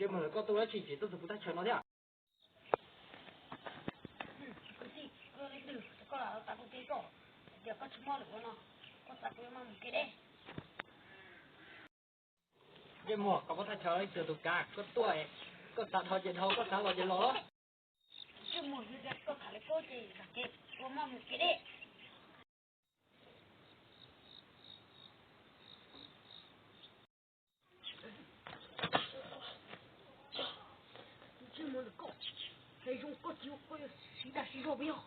Mus lawm koj tuaj dab tsi tseem tuaj txog kuv thaj chaw no thiab? Kwv tij, koj leej twg koj lam tav kuv kev koj, tias koj tsis mob lawm ua no, koj xav kuv yuav maj mus kev deb. Ntsej muag, koj pab thaj chaw leej twg tus kav koj tuaj, koj xav dhau ces dhau, koj xav los ces los. Ntsej muag, yog tias koj tham li koj ces zam kev, ua maj mus kev deb. Ntsej muag ntawm koj, hais zoo koj tsis ua koj yuav siv dag siv zog puas yog?